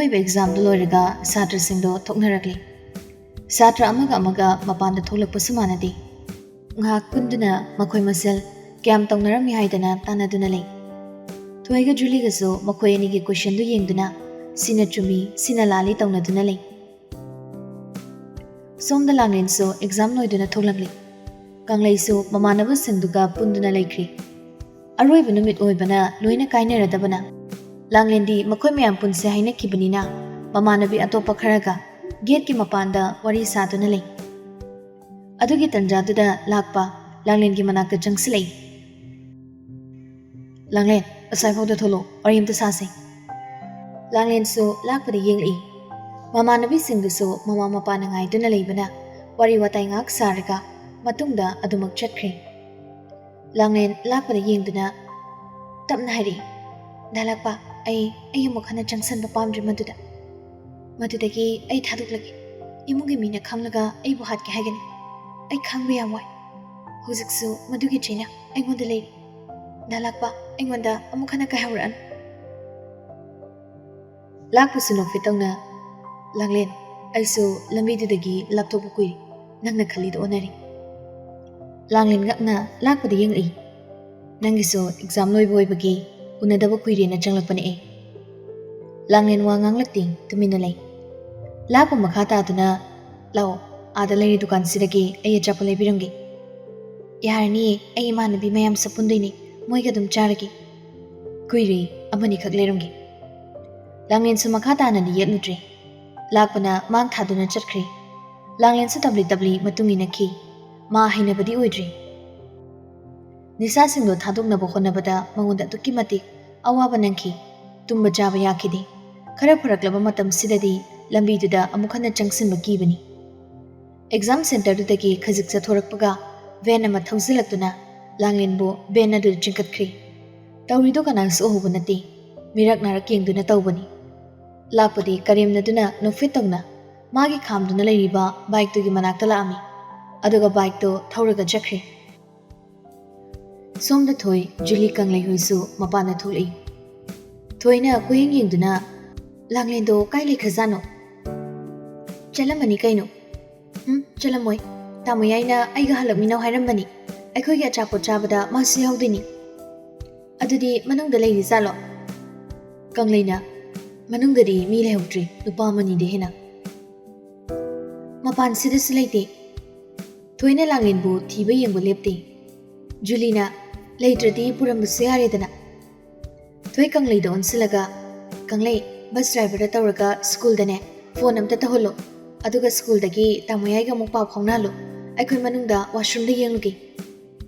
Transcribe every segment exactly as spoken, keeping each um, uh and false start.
ꯑꯔꯣꯏꯕ ꯑꯦꯛꯖꯥꯝꯗꯨ ꯂꯣꯏꯔꯒ ꯁꯥꯇ꯭ꯔꯁꯤꯡꯗꯣ ꯊꯣꯛꯅꯔꯛꯂꯤ꯫ ꯁꯥꯇ꯭ꯔ ꯑꯃꯒ ꯑꯃꯒ ꯃꯄꯥꯟꯗ ꯊꯣꯛꯂꯛꯄꯁꯨ ꯃꯥꯟꯅꯗꯦ꯫ ꯉꯥꯏꯍꯥꯛ ꯄꯨꯟꯗꯨꯅ ꯃꯈꯣꯏ ꯃꯁꯦꯜ ꯀꯌꯥꯝ ꯇꯧꯅꯔꯝꯃꯤ ꯍꯥꯏꯗꯅ ꯇꯥꯟꯅꯗꯨꯅ ꯂꯩ꯫ ꯊꯣꯏꯒ ꯖꯨꯂꯤꯒꯁꯨ ꯃꯈꯣꯏ ꯑꯅꯤꯒꯤ ꯀꯣꯏꯁꯟꯗꯨ ꯌꯦꯡꯗꯨꯅ ꯁꯤꯅ ꯆꯨꯝꯃꯤ, ꯁꯤꯅ ꯂꯥꯜꯂꯤ ꯇꯧꯅꯗꯨꯅ ꯂꯩ꯫ ꯁꯣꯝꯗ ꯂꯥꯡꯂꯦꯟꯁꯨ ꯑꯦꯛꯖꯥꯝ ꯂꯣꯏꯗꯨꯅ ꯊꯣꯛꯂꯛꯂꯤ꯫ ꯀꯪꯂꯩꯁꯨ ꯃꯃꯥꯟꯅꯕꯁꯤꯡꯗꯨꯒ ꯄꯨꯟꯗꯨꯅ ꯂꯩꯈ꯭ꯔꯤ꯫ ꯑꯔꯣꯏꯕ ꯅꯨꯃꯤꯠ ꯑꯣꯏꯕꯅ ꯂꯣꯏꯅ ꯀꯥꯏꯅꯔꯗꯕꯅ ꯂꯥꯡꯂꯦꯟꯗꯤ ꯃꯈꯣꯏ ꯃꯌꯥꯝ ꯄꯨꯟꯁꯦ ꯍꯥꯏꯅꯈꯤꯕꯅꯤꯅ ꯃꯃꯥꯟꯅꯕꯤ ꯑꯇꯣꯞꯄ ꯈꯔꯒ ꯒꯦꯠꯀꯤ ꯃꯄꯥꯟꯗ ꯋꯥꯔꯤ ꯁꯥꯗꯨꯅ ꯂꯩ꯫ ꯑꯗꯨꯒꯤ ꯇꯟꯖꯥꯗꯨꯗ ꯂꯥꯛꯄ ꯂꯥꯡꯂꯦꯟꯒꯤ ꯃꯅꯥꯛꯇ ꯆꯪꯁꯤꯜꯂꯛꯏ꯫ "ꯂꯥꯡꯂꯦꯟ, ꯑꯁ꯭ꯋꯥꯏꯐꯥꯎꯗ ꯊꯣꯛꯂꯛꯑꯣ, ꯋꯥꯔꯤ ꯑꯝꯇ ꯁꯥꯁꯦ꯫" ꯂꯥꯡꯂꯦꯟꯁꯨ ꯂꯥꯛꯄꯗ ꯌꯦꯡꯂꯛꯏ꯫ ꯃꯃꯥꯟꯅꯕꯤꯁꯤꯡꯗꯨꯁꯨ ꯃꯃꯥ ꯃꯄꯥꯅ ꯉꯥꯏꯗꯨꯅ ꯂꯩꯕꯅ ꯋꯥꯔꯤ ꯋꯥꯇꯥꯏ ꯉꯥꯏꯍꯥꯛ ꯁꯥꯔꯒ ꯃꯇꯨꯡꯗ ꯑꯗꯨꯃꯛ ꯆꯠꯈ꯭ꯔꯦ꯫ ꯂꯥꯡꯂꯦꯟ ꯂꯥꯛꯄꯗ ꯌꯦꯡꯗꯨꯅ ꯇꯞꯅ ꯍꯥꯏꯔꯛꯏ, "ꯗꯥ ꯂꯥꯛꯄ, ꯑꯩ, ꯑꯩ ꯑꯃꯨꯛ ꯍꯟꯅ ꯆꯪꯁꯟꯕ ꯄꯥꯝꯗ꯭ꯔꯦ ꯃꯗꯨꯗ꯫ ꯃꯗꯨꯗꯒꯤ ꯑꯩ ꯊꯥꯗꯣꯛꯂꯒꯦ꯫ ꯏꯃꯨꯡꯒꯤ ꯃꯤꯅ ꯈꯪꯂꯒ ꯑꯩꯕꯨ ꯍꯥꯠꯀꯦ ꯍꯥꯏꯒꯅꯤ꯫ ꯑꯩ ꯈꯪꯕ ꯌꯥꯝ ꯋꯥꯏ꯫ ꯍꯧꯖꯤꯛꯁꯨ ꯃꯗꯨꯒꯤ ꯆꯩꯅ ꯑꯩꯉꯣꯟꯗ ꯂꯩꯔꯤ꯫ ꯗꯥ ꯂꯥꯛꯄ, ꯑꯩꯉꯣꯟꯗ ꯑꯃꯨꯛ ꯍꯟꯅ ꯀꯥꯏꯍꯧꯔꯛꯑꯅꯨ꯫" ꯂꯥꯛꯄꯁꯨ ꯅꯣꯛꯐꯦꯠ ꯇꯧꯅ, "ꯂꯥꯡꯂꯦꯟ, ꯑꯩꯁꯨ ꯂꯝꯕꯤꯗꯨꯗꯒꯤ ꯂꯥꯞꯊꯣꯛꯄ ꯀꯨꯏꯔꯦ, ꯅꯪꯅ ꯈꯜꯂꯤꯗꯣ ꯑꯣꯟꯅꯔꯦ꯫" ꯂꯥꯡꯂꯦꯟ ꯉꯛꯅ ꯂꯥꯛꯄꯗ ꯌꯦꯡꯂꯛꯏ꯫ "ꯅꯪꯒꯤꯁꯨ ꯑꯦꯛꯖꯥꯝ ꯂꯣꯏꯕ ꯑꯣꯏꯕꯒꯤ ꯎꯅꯗꯕ ꯀꯨꯏꯔꯦꯅ ꯆꯪꯂꯛꯄꯅꯦ ꯑꯩ꯫" ꯂꯥꯡꯂꯦꯟ ꯋꯥ ꯉꯥꯡꯂꯛꯇꯦ, ꯇꯨꯃꯤꯟꯅ ꯂꯩ꯫ ꯂꯥꯛꯄ ꯃꯈꯥ ꯇꯥꯗꯨꯅ, "ꯂꯥꯛꯑꯣ, ꯑꯥꯗ ꯂꯩꯔꯤ ꯗꯨꯀꯥꯟꯁꯤꯗꯒꯤ ꯑꯩ ꯑꯆꯥꯄꯣꯠ ꯂꯩꯕꯤꯔꯝꯒꯦ꯫" "ꯌꯥꯔꯅꯤꯌꯦ, ꯑꯩ ꯏꯃꯥꯟꯅꯕꯤ ꯃꯌꯥꯝ ꯁꯛ ꯄꯨꯟꯗꯣꯏꯅꯦ, ꯃꯣꯏꯒ ꯑꯗꯨꯝ ꯆꯥꯔꯒꯦ꯫" "ꯀꯨꯏꯔꯦ, ꯑꯃꯅꯤꯈꯛ ꯂꯩꯔꯝꯒꯦ꯫" ꯂꯥꯡꯂꯦꯟꯁꯨ ꯃꯈꯥ ꯇꯥꯅꯗꯤ ꯌꯦꯠꯂꯨꯗ꯭ꯔꯦ꯫ ꯂꯥꯛꯄꯅ ꯃꯥꯡ ꯊꯥꯗꯨꯅ ꯆꯠꯈ꯭ꯔꯦ꯫ ꯂꯥꯡꯂꯦꯟꯁꯨ ꯇꯞꯂꯤ ꯇꯞꯂꯤ ꯃꯇꯨꯡ ꯏꯟꯅꯈꯤ꯫ ꯃꯥ ꯍꯩꯅꯕꯗꯤ ꯑꯣꯏꯗ꯭ꯔꯤ꯫ ꯅꯤꯁꯥꯁꯤꯡꯗꯣ ꯊꯥꯗꯣꯛꯅꯕ ꯍꯣꯠꯅꯕꯗ ꯃꯉꯣꯟꯗ ꯑꯗꯨꯛꯀꯤ ꯃꯇꯤꯛ ꯑꯋꯥꯕ ꯅꯪꯈꯤ꯫ ꯇꯨꯝꯕ ꯆꯥꯕ ꯌꯥꯈꯤꯗꯦ꯫ ꯈꯔ ꯐꯔꯛꯂꯕ ꯃꯇꯝꯁꯤꯗꯗꯤ ꯂꯝꯕꯤꯗꯨꯗ ꯑꯃꯨꯛ ꯍꯟꯅ ꯆꯪꯁꯤꯟꯕ ꯀꯤꯕꯅꯤ꯫ ꯑꯦꯛꯖꯥꯝ ꯁꯦꯟꯇꯔꯗꯨꯗꯒꯤ ꯈꯖꯤꯛ ꯆꯠꯊꯣꯔꯛꯄꯒ ꯚꯦꯟ ꯑꯃ ꯊꯧꯖꯤꯜꯂꯛꯇꯨꯅ ꯂꯥꯡꯂꯦꯟꯕꯨ ꯚꯦꯟ ꯑꯗꯨꯗ ꯆꯤꯡꯈꯠꯈ꯭ꯔꯦ꯫ ꯇꯧꯔꯤꯗꯣ ꯀꯅꯥꯁꯨ ꯎꯍꯧꯕ ꯅꯠꯇꯦ꯫ ꯃꯤꯔꯛ ꯅꯥꯔꯛ ꯌꯦꯡꯗꯨꯅ ꯇꯧꯕꯅꯤ꯫ ꯂꯥꯛꯄꯗꯤ ꯀꯔꯦꯝꯅꯗꯨꯅ ꯅꯣꯛꯐꯦꯠ ꯇꯧꯅ ꯃꯥꯒꯤ ꯈꯥꯝꯗꯨꯅ ꯂꯩꯔꯤꯕ ꯕꯥꯏꯛꯇꯨꯒꯤ ꯃꯅꯥꯛꯇ ꯂꯥꯛꯑꯝꯃꯤ꯫ ꯑꯗꯨꯒ ꯕꯥꯏꯛꯇꯣ ꯊꯧꯔꯒ ꯆꯠꯈ꯭ꯔꯦ꯫ ꯁꯣꯝꯗ ꯊꯣꯏ, ꯖꯨꯂꯤ, ꯀꯪꯂꯩ ꯍꯣꯏꯁꯨ ꯃꯄꯥꯟꯗ ꯊꯣꯛꯂꯛꯏ꯫ ꯊꯣꯏꯅ ꯀꯣꯏꯌꯦꯡ ꯌꯦꯡꯗꯨꯅ, ꯂꯥꯡꯂꯦꯟꯗꯣ ꯀꯥꯏ ꯂꯩꯈ꯭ꯔꯖꯥꯠꯅꯣ? ꯆꯠꯂꯝꯃꯅꯤ ꯀꯩꯅꯣ꯫ ꯎꯝ, ꯆꯠꯂꯝꯃꯣꯏ꯫ ꯇꯥꯃꯣ ꯌꯥꯏꯅ ꯑꯩꯒ ꯍꯜꯂꯛꯃꯤꯟꯅꯧ ꯍꯥꯏꯔꯝꯕꯅꯤ꯫ ꯑꯩꯈꯣꯏꯒꯤ ꯑꯆꯥꯄꯣꯠ ꯆꯥꯕꯗ ꯃꯥꯁꯨ ꯌꯥꯎꯗꯣꯏꯅꯤ꯫ ꯑꯗꯨꯗꯤ ꯃꯅꯨꯡꯗ ꯂꯩꯔꯤ ꯖꯥꯠꯂꯣ? ꯀꯪꯂꯩꯅ, ꯃꯅꯨꯡꯗꯗꯤ ꯃꯤ ꯂꯩꯍꯧꯗ꯭ꯔꯤ, ꯅꯨꯄꯥ ꯑꯃꯅꯤꯗ ꯍꯦꯟꯅ꯫ ꯃꯄꯥꯟꯁꯤꯗꯁꯨ ꯂꯩꯇꯦ꯫ ꯊꯣꯏꯅ ꯂꯥꯡꯂꯦꯟꯕꯨ ꯊꯤꯕ ꯌꯦꯡꯕ ꯂꯦꯞꯇꯦ꯫ ꯖꯨꯂꯤꯅ, ꯂꯩꯇ꯭ꯔꯗꯤ ꯄꯨꯔꯝꯕꯁꯨ ꯌꯥꯔꯦꯗꯅ꯫ ꯊꯣꯏ ꯀꯪꯂꯩꯗ ꯑꯣꯟꯁꯤꯜꯂꯒ, ꯀꯪꯂꯩ, ꯕꯁ ꯗ꯭ꯔꯥꯏꯚꯔꯗ ꯇꯧꯔꯒ ꯁ꯭ꯀꯨꯜꯗꯅꯦ ꯐꯣꯟ ꯑꯝꯇ ꯇꯧꯍꯜꯂꯣ, ꯑꯗꯨꯒ ꯁ꯭ꯀꯨꯜꯗꯒꯤ ꯇꯥꯃꯣ ꯌꯥꯏꯒ ꯑꯃꯨꯛ ꯄꯥꯎ ꯐꯥꯎꯅꯍꯜꯂꯣ꯫ ꯑꯩꯈꯣꯏ ꯃꯅꯨꯡꯗ ꯋꯥꯁꯔꯨꯝꯗ ꯌꯦꯡꯂꯨꯒꯦ꯫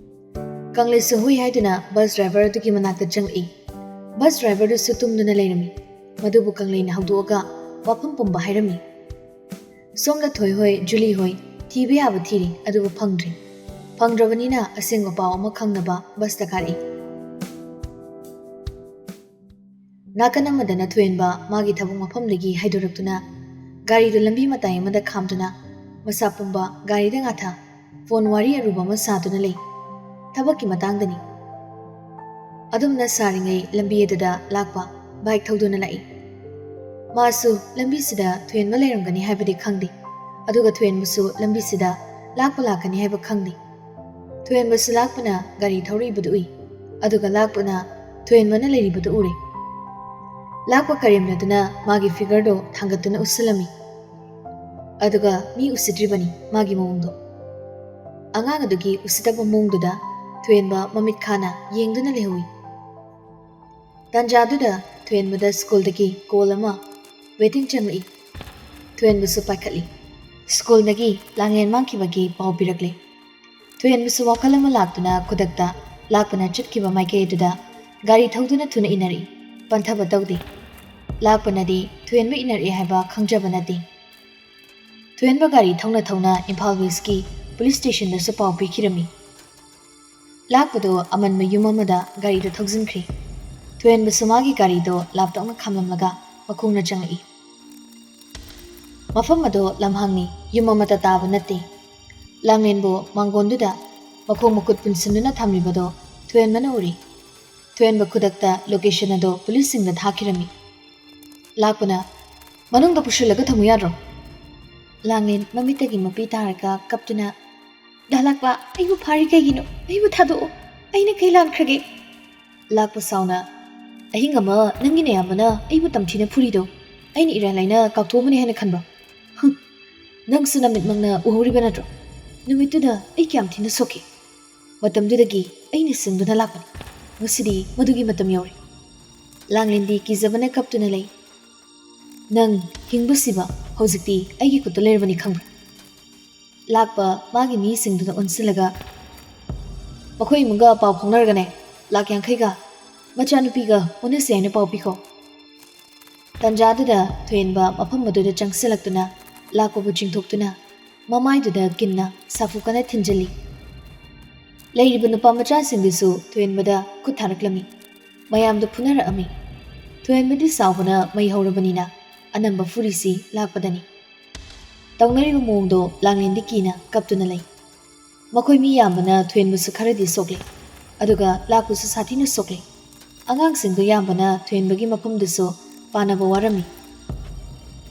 ꯀꯪꯂꯩꯁꯨ ꯍꯣꯏ ꯍꯥꯏꯗꯨꯅ ꯕꯁ ꯗ꯭ꯔꯥꯏꯚꯔ ꯑꯗꯨꯒꯤ ꯃꯅꯥꯛꯇ ꯆꯪꯂꯛꯏ꯫ ꯕꯁ ꯗ꯭ꯔꯥꯏꯚꯔꯗꯨꯁꯨ ꯇꯨꯝꯗꯨꯅ ꯂꯩꯔꯝꯃꯤ꯫ ꯃꯗꯨꯕꯨ ꯀꯪꯂꯩꯅ ꯍꯧꯗꯣꯛꯑꯒ ꯋꯥꯐꯝ ꯄꯨꯝꯕ ꯍꯥꯏꯔꯝꯃꯤ꯫ ꯁꯣꯝꯗ ꯊꯣꯏ ꯍꯣꯏ, ꯖꯨꯂꯤ ꯍꯣꯏ ꯊꯤꯕ ꯌꯥꯕ ꯊꯤꯔꯤ, ꯑꯗꯨꯕꯨ ꯐꯪꯗ꯭ꯔꯤ꯫ ꯐꯪꯗ꯭ꯔꯕꯅꯤꯅ ꯑꯁꯦꯡꯕ ꯄꯥꯎ ꯑꯃ ꯈꯪꯅꯕ ꯕꯁꯇ ꯀꯥꯔꯛꯏ꯫ ꯅꯥꯀꯟ ꯑꯃꯗꯅ ꯊꯣꯏꯍꯟꯕ ꯃꯥꯒꯤ ꯊꯕꯛ ꯃꯐꯝꯗꯒꯤ ꯍꯥꯏꯗꯣꯔꯛꯇꯨꯅ ꯒꯥꯔꯤꯗꯨ ꯂꯝꯕꯤ ꯃꯇꯥꯏ ꯑꯃꯗ ꯈꯥꯝꯗꯨꯅ ꯃꯁꯥ ꯄꯨꯝꯕ ꯒꯥꯔꯤꯗ ꯉꯥꯊ ꯐꯣꯟ ꯋꯥꯔꯤ ꯑꯔꯨꯕ ꯑꯃ ꯁꯥꯗꯨꯅ ꯂꯩ꯫ ꯊꯕꯛꯀꯤ ꯃꯇꯥꯡꯗꯅꯤ꯫ ꯑꯗꯨꯝꯅ ꯁꯥꯔꯤꯉꯩ ꯂꯝꯕꯤ ꯑꯗꯨꯗ ꯂꯥꯛꯄ ꯕꯥꯏꯛ ꯊꯧꯗꯨꯅ ꯂꯥꯛꯏ꯫ ꯃꯥꯁꯨ ꯂꯝꯕꯤꯁꯤꯗ ꯊꯣꯏꯍꯟꯕ ꯂꯩꯔꯝꯒꯅꯤ ꯍꯥꯏꯕꯗꯤ ꯈꯪꯗꯦ, ꯑꯗꯨꯒ ꯊꯣꯏꯍꯟꯕꯁꯨ ꯂꯝꯕꯤꯁꯤꯗ ꯂꯥꯛꯄ ꯂꯥꯛꯀꯅꯤ ꯍꯥꯏꯕ ꯈꯪꯗꯦ꯫ ꯊꯣꯏꯍꯟꯕꯁꯨ ꯂꯥꯛꯄꯅ ꯒꯥꯔꯤ ꯊꯧꯔꯛꯏꯕꯗꯨ ꯎꯏ, ꯑꯗꯨꯒ ꯂꯥꯛꯄꯅ ꯊꯣꯏꯍꯟꯕꯅ ꯂꯩꯔꯤꯕꯗꯨ ꯎꯔꯦ꯫ ꯂꯥꯛꯄ ꯀꯔꯦꯝꯅꯗꯨꯅ ꯃꯥꯒꯤ ꯐꯤꯒꯔꯗꯣ ꯊꯥꯡꯒꯠꯇꯨꯅ ꯎꯠꯁꯤꯜꯂꯝꯃꯤ꯫ ꯑꯗꯨꯒ ꯃꯤ ꯎꯁꯤꯠꯇ꯭ꯔꯤꯕꯅꯤ ꯃꯥꯒꯤ ꯃꯑꯣꯡꯗꯣ꯫ ꯑꯉꯥꯡ ꯑꯗꯨꯒꯤ ꯎꯁꯤꯠꯇꯕ ꯃꯑꯣꯡꯗꯨꯗ ꯊꯣꯏꯍꯟꯕ ꯃꯃꯤꯠ ꯈꯥꯅ ꯌꯦꯡꯗꯨꯅ ꯂꯩꯍꯧꯏ꯫ ꯇꯥꯟꯖꯥꯗꯨꯗ ꯊꯣꯏꯍꯟꯕꯗ ꯁ꯭ꯀꯨꯜꯗꯒꯤ ꯀꯣꯜ ꯑꯃ ꯋꯦꯇꯤꯡ ꯆꯪꯂꯛꯏ꯫ ꯊꯣꯏꯍꯟꯕꯁꯨ ꯄꯥꯏꯈꯠꯂꯤ꯫ ꯁ꯭ꯀꯨꯜꯗꯒꯤ ꯂꯥꯡꯂꯦꯟ ꯃꯥꯡꯈꯤꯕꯒꯤ ꯄꯥꯎ ꯄꯤꯔꯛꯂꯦ꯫ ꯊꯣꯏꯍꯟꯕꯁꯨ ꯋꯥꯈꯜ ꯑꯃ ꯂꯥꯛꯇꯨꯅ ꯈꯨꯗꯛꯇ ꯂꯥꯛꯄꯅ ꯆꯠꯈꯤꯕ ꯃꯥꯏꯀꯩ ꯑꯗꯨꯗ ꯒꯥꯔꯤ ꯊꯧꯗꯨꯅ ꯊꯨꯅ ꯏꯟꯅꯔꯛꯏ꯫ ꯄꯟꯊꯕ ꯇꯧꯗꯦ꯫ ꯂꯥꯛꯄꯅꯗꯤ ꯊꯣꯏꯍꯟꯕ ꯏꯟꯅꯔꯛꯑꯦ ꯍꯥꯏꯕ ꯈꯪꯖꯕ ꯅꯠꯇꯦ꯫ ꯊꯣꯏꯍꯟꯕ ꯒꯥꯔꯤ ꯊꯧꯅ ꯊꯧꯅ ꯏꯝꯐꯥꯜ ꯋꯦꯁꯀꯤ ꯄꯨꯂꯤꯁ ꯁ꯭ꯇꯦꯁꯟꯗꯁꯨ ꯄꯥꯎ ꯄꯤꯈꯤꯔꯝꯃꯤ꯫ ꯂꯥꯛꯄꯗꯣ ꯑꯃꯟꯕ ꯌꯨꯝ ꯑꯃꯗ ꯒꯥꯔꯤꯗꯣ ꯊꯧꯖꯤꯟꯈ꯭ꯔꯦ꯫ ꯊꯣꯏꯍꯟꯕꯁꯨ ꯃꯥꯒꯤ ꯒꯥꯔꯤꯗꯣ ꯂꯥꯞꯇꯛꯅ ꯈꯥꯝꯂꯝꯂꯒ ꯃꯈꯣꯡꯅ ꯆꯪꯂꯛꯏ꯫ ꯃꯐꯝ ꯑꯗꯣ ꯂꯝꯍꯥꯡꯅꯤ, ꯌꯨꯝ ꯑꯃꯠꯇ ꯇꯥꯕ ꯅꯠꯇꯦ꯫ ꯂꯥꯡꯂꯦꯟꯕꯨ ꯃꯥꯡꯒꯣꯟꯗꯨꯗ ꯃꯈꯣꯡ ꯃꯈꯨꯠ ꯄꯨꯟꯁꯤꯟꯗꯨꯅ ꯊꯝꯂꯤꯕꯗꯣ ꯊꯣꯏꯍꯟꯕꯅ ꯎꯔꯤ꯫ ꯊꯣꯏꯍꯟꯕ ꯈꯨꯗꯛꯇ ꯂꯣꯀꯦꯁꯟ ꯑꯗꯣ ꯄꯨꯂꯤꯁꯁꯤꯡꯗ ꯊꯥꯈꯤꯔꯝꯃꯤ꯫ ꯂꯥꯛꯄꯅ, "ꯃꯅꯨꯡꯗ ꯄꯨꯁꯤꯜꯂꯒ ꯊꯝꯃꯨ ꯌꯥꯗ꯭ꯔꯣ?" ꯂꯥꯡꯂꯦꯟ ꯃꯃꯤꯠꯇꯒꯤ ꯃꯄꯤ ꯇꯥꯔꯒ ꯀꯞꯇꯨꯅ, "ꯗꯥ ꯂꯥꯛꯄ, ꯑꯩꯕꯨ ꯐꯥꯔꯤ ꯀꯩꯒꯤꯅꯣ? ꯑꯩꯕꯨ ꯊꯥꯗꯣꯛꯑꯣ꯫ ꯑꯩꯅ ꯀꯩ ꯂꯥꯟꯈ꯭ꯔꯒꯦ?" ꯂꯥꯛꯄ ꯁꯥꯎꯅ, "ꯑꯍꯤꯡ ꯑꯃ ꯅꯪꯒꯤ ꯅꯌꯥꯝꯕꯅ ꯑꯩꯕꯨ ꯇꯝꯊꯤꯅ ꯐꯨꯔꯤꯗꯣ ꯑꯩꯅ ꯏꯔꯥꯏ ꯂꯥꯏꯅ ꯀꯥꯎꯊꯣꯛꯑꯝꯃꯅꯤ ꯍꯥꯏꯅ ꯈꯟꯕ꯭ꯔꯣ? ꯍꯨꯝ, ꯅꯪꯁꯨ ꯅꯃꯤꯠꯃꯛꯅ ꯎꯍꯧꯔꯤꯕ ꯅꯠꯇ꯭ꯔꯣ? ꯅꯨꯃꯤꯠꯇꯨꯗ ꯑꯩ ꯀꯌꯥꯝ ꯊꯤꯅ ꯁꯣꯛꯈꯤ꯫ ꯃꯇꯝꯗꯨꯗꯒꯤ ꯑꯩꯅ ꯁꯤꯡꯗꯨꯅ ꯂꯥꯛꯄꯅꯤ꯫ ꯉꯁꯤꯗꯤ ꯃꯗꯨꯒꯤ ꯃꯇꯝ ꯌꯧꯔꯦ꯫" ꯂꯥꯡꯂꯦꯟꯗꯤ ꯀꯤꯖꯕꯅ ꯀꯞꯇꯨꯅ ꯂꯩ꯫ "ꯅꯪ ꯍꯤꯡꯕ ꯁꯤꯕ ꯍꯧꯖꯤꯛꯇꯤ ꯑꯩꯒꯤ ꯈꯨꯠꯇ ꯂꯩꯔꯕꯅꯤ, ꯈꯪꯕ꯭ꯔꯥ?" ꯂꯥꯛꯄ ꯃꯥꯒꯤ ꯃꯤꯁꯤꯡꯗꯨꯗ ꯑꯣꯟꯁꯤꯜꯂꯒ, "ꯃꯈꯣꯏ ꯏꯃꯨꯡꯒ ꯄꯥꯎ ꯐꯥꯎꯅꯔꯒꯅꯦ, ꯂꯥꯛ ꯌꯥꯡꯈꯩꯒ ꯃꯆꯥꯅꯨꯄꯤꯒ ꯑꯣꯟꯅꯁꯤ ꯍꯥꯏꯅ ꯄꯥꯎ ꯄꯤꯈꯣ꯫" ꯇꯟꯖꯥꯗꯨꯗ ꯊꯣꯏꯍꯦꯟꯕ ꯃꯐꯝ ꯑꯗꯨꯗ ꯆꯪꯁꯤꯜꯂꯛꯇꯨꯅ ꯂꯥꯛꯄꯕꯨ ꯆꯤꯡꯊꯣꯛꯇꯨꯅ ꯃꯃꯥꯏꯗꯨꯗ ꯀꯤꯟꯅ ꯁꯥꯐꯨ ꯀꯟꯅ ꯊꯤꯟꯖꯤꯜꯂꯤ꯫ ꯂꯩꯔꯤꯕ ꯅꯨꯄꯥ ꯃꯆꯥꯁꯤꯡꯗꯨꯁꯨ ꯊꯣꯏꯍꯦꯟꯕꯗ ꯈꯨꯠ ꯊꯥꯔꯛꯂꯝꯃꯤ꯫ ꯃꯌꯥꯝꯗꯨ ꯐꯨꯅꯔꯛꯑꯝꯃꯤ꯫ ꯊꯣꯏꯍꯦꯟꯕꯗꯤ ꯁꯥꯎꯕꯅ ꯃꯩ ꯍꯧꯔꯕꯅꯤꯅ ꯑꯅꯝꯕ ꯐꯨꯔꯤꯁꯤ ꯂꯥꯛꯄꯗꯅꯤ꯫ ꯇꯧꯅꯔꯤꯕ ꯃꯑꯣꯡꯗꯣ ꯂꯥꯡꯂꯦꯟꯗꯤ ꯀꯤꯅ ꯀꯞꯇꯨꯅ ꯂꯩ꯫ ꯃꯈꯣꯏ ꯃꯤ ꯌꯥꯝꯕꯅ ꯊꯣꯏꯍꯦꯟꯕꯁꯨ ꯈꯔꯗꯤ ꯁꯣꯛꯂꯦ꯫ ꯑꯗꯨꯒ ꯂꯥꯛꯄꯁꯨ ꯁꯥꯊꯤꯅ ꯁꯣꯛꯂꯦ꯫ ꯑꯉꯥꯡꯁꯤꯡꯗꯨ ꯌꯥꯝꯕꯅ ꯊꯣꯏꯍꯦꯟꯕꯒꯤ ꯃꯐꯝꯗꯨꯁꯨ ꯄꯥꯟꯅꯕ ꯋꯥꯔꯝꯃꯤ꯫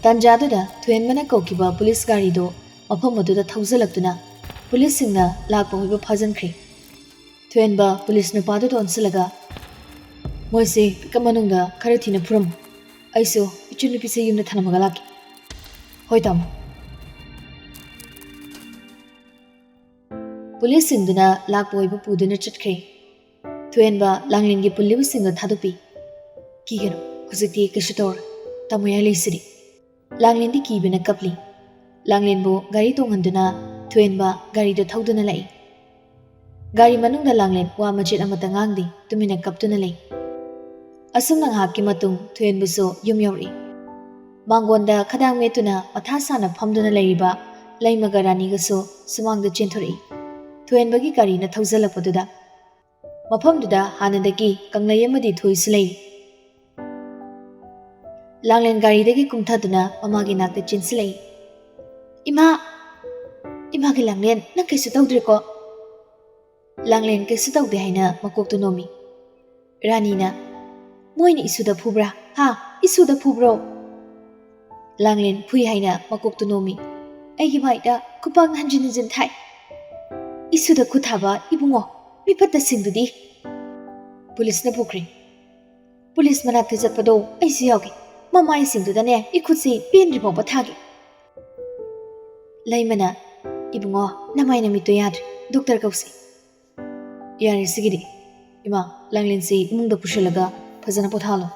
ꯇꯥꯟꯖꯥꯗꯨꯗ ꯊꯣꯏꯍꯦꯟꯕꯅ ꯀꯧꯈꯤꯕ ꯄꯨꯂꯤꯁ ꯒꯥꯔꯤꯗꯨ ꯃꯐꯝ ꯑꯗꯨꯗ ꯊꯧꯖꯤꯜꯂꯛꯇꯨꯅ ꯄꯨꯂꯤꯁꯁꯤꯡꯅ ꯂꯥꯛꯄ ꯍꯣꯏꯕꯨ ꯐꯥꯖꯤꯟꯈ꯭ꯔꯦ꯫ ꯊꯣꯏꯍꯦꯟꯕ ꯄꯨꯂꯤꯁ ꯅꯨꯄꯥꯗꯨꯗ ꯑꯣꯟꯁꯤꯜꯂꯒ, "ꯃꯣꯏꯁꯦ ꯄꯤꯛꯀꯞ ꯃꯅꯨꯡꯗ ꯈꯔ ꯊꯤꯅ ꯐꯨꯔꯝꯃꯨ꯫ ꯑꯩꯁꯨ ꯏꯆꯟꯅꯨꯄꯤꯁꯦ ꯌꯨꯝꯗ ꯊꯅꯝꯃꯒ ꯂꯥꯛꯀꯦ꯫" "ꯍꯣꯏ, ꯇꯥꯃꯣ꯫" ꯄꯨꯂꯤꯁꯁꯤꯡꯗꯨꯅ ꯂꯥꯛꯄ ꯑꯣꯏꯕ ꯄꯨꯗꯨꯅ ꯆꯠꯈ꯭ꯔꯦ꯫ ꯊꯣꯏꯍꯦꯟꯕ ꯂꯥꯡꯂꯦꯟꯒꯤ ꯄꯨꯜꯂꯤꯕꯁꯤꯡꯗꯨ ꯊꯥꯗꯣꯛꯄꯤ꯫ "ꯀꯤꯒꯅꯨ, ꯍꯧꯖꯤꯛꯇꯤ ꯀꯩꯁꯨ ꯇꯧꯔꯣꯏ꯫ ꯇꯥꯃꯣ ꯌꯥꯏ ꯂꯩꯁꯤꯗꯤ꯫" ꯂꯥꯡꯂꯦꯟꯗꯤ ꯀꯤꯕꯅ ꯀꯞꯂꯤ꯫ ꯂꯥꯡꯂꯦꯟꯕꯨ ꯒꯥꯔꯤ ꯇꯣꯡꯍꯟꯗꯨꯅ ꯊꯣꯏꯍꯦꯟꯕ ꯒꯥꯔꯤꯗꯨ ꯊꯧꯗꯨꯅ ꯂꯥꯛꯏ꯫ ꯒꯥꯔꯤ ꯃꯅꯨꯡꯗ ꯂꯥꯡꯂꯦꯟ ꯋꯥ ꯃꯆꯦꯠ ꯑꯃꯠꯇ ꯉꯥꯡꯗꯦ, ꯇꯨꯃꯤꯟꯅ ꯀꯞꯇꯨꯅ ꯂꯩ꯫ ꯑꯁꯨꯝꯅ ꯉꯥꯏꯍꯥꯛꯀꯤ ꯃꯇꯨꯡ ꯊꯣꯏꯍꯦꯟꯕꯁꯨ ꯌꯨꯝ ꯌꯧꯔꯛꯏ꯫ ꯃꯥꯡꯒꯣꯟꯗ ꯈꯗꯥꯡ ꯃꯦꯠꯇꯨꯅ ꯃꯊꯥ ꯁꯥꯅ ꯐꯝꯗꯨꯅ ꯂꯩꯔꯤꯕ ꯂꯩꯃꯒ ꯔꯥꯅꯤꯒꯁꯨ ꯁꯨꯃꯥꯡꯗ ꯆꯦꯟꯊꯣꯔꯛꯏ꯫ ꯊꯣꯏꯍꯦꯟꯕꯒꯤ ꯒꯥꯔꯤꯅ ꯊꯧꯖꯤꯜꯂꯛꯄꯗꯨꯗ ꯃꯐꯝꯗꯨꯗ ꯍꯥꯟꯅꯗꯒꯤ ꯀꯪꯂꯩ ꯑꯃꯗꯤ ꯊꯣꯏꯁꯨ ꯂꯩꯔꯤ꯫ ꯂꯥꯡꯂꯦꯟ ꯒꯥꯔꯤꯗꯒꯤ ꯀꯨꯝꯊꯗꯨꯅ ꯃꯃꯥꯒꯤ ꯅꯥꯛꯇ ꯆꯦꯟꯁꯤꯜꯂꯛꯏ꯫ "ꯏꯃꯥ! ꯏꯃꯥꯒꯤ ꯂꯥꯡꯂꯦꯟ, ꯅꯪ ꯀꯩꯁꯨ ꯇꯧꯗ꯭ꯔꯦꯀꯣ?" ꯂꯥꯡꯂꯦꯟ ꯀꯩꯁꯨ ꯇꯧꯗꯦ ꯍꯥꯏꯅ ꯃꯀꯣꯛꯇꯨ ꯅꯣꯝꯃꯤ꯫ ꯔꯥꯅꯤꯅ, "ꯃꯣꯏꯅ ꯏꯁꯨꯗ ꯐꯨꯕ꯭ꯔꯥ? ꯍꯥ? "ꯏꯁꯨꯗ ꯐꯨꯕ꯭ꯔꯣ?" ꯂꯥꯡꯂꯦꯟ ꯐꯨꯏ ꯍꯥꯏꯅ ꯃꯀꯣꯛꯇꯨ ꯅꯣꯝꯃꯤ꯫ ꯑꯩꯒꯤ ꯃꯥꯏꯗ ꯈꯨꯄꯥꯛꯅ ꯍꯟꯖꯤꯟ ꯍꯟꯖꯤꯟ ꯊꯥꯏ꯫ "ꯏꯁꯨꯗ ꯈꯨꯠ ꯊꯥꯕ ꯏꯕꯨꯡꯉꯣ, ꯃꯤ ꯐꯠꯇꯁꯤꯡꯗꯨꯗꯤ!" ꯄꯨꯂꯤꯁꯅ ꯄꯨꯈ꯭ꯔꯦ꯫ ꯄꯨꯂꯤꯁ ꯃꯅꯥꯛꯇ ꯆꯠꯄꯗꯣ ꯑꯩꯁꯨ ꯌꯥꯎꯒꯦ꯫ ꯃꯃꯥꯏꯁꯤꯡꯗꯨꯗꯅꯦ ꯏꯈꯨꯠꯁꯤ ꯄꯦꯟꯗ꯭ꯔꯤ ꯐꯥꯎꯕ ꯊꯥꯒꯦ꯫ ꯂꯩꯃꯅ, "ꯏꯕꯨꯡꯉꯣ, ꯅꯃꯥꯏ ꯅꯃꯤꯠꯇꯣ ꯌꯥꯗ꯭ꯔꯦ, ꯗꯣꯛꯇꯔ ꯀꯧꯁꯤ꯫" "ꯌꯥꯔꯦ ꯁꯤꯒꯤꯗꯤ꯫ ꯏꯃꯥ, ꯂꯥꯡꯂꯦꯟꯁꯤ ꯏꯃꯨꯡꯗ ꯄꯨꯁꯤꯜꯂꯒ ꯐꯖꯅ ꯄꯣꯊꯥꯍꯜꯂꯣ꯫"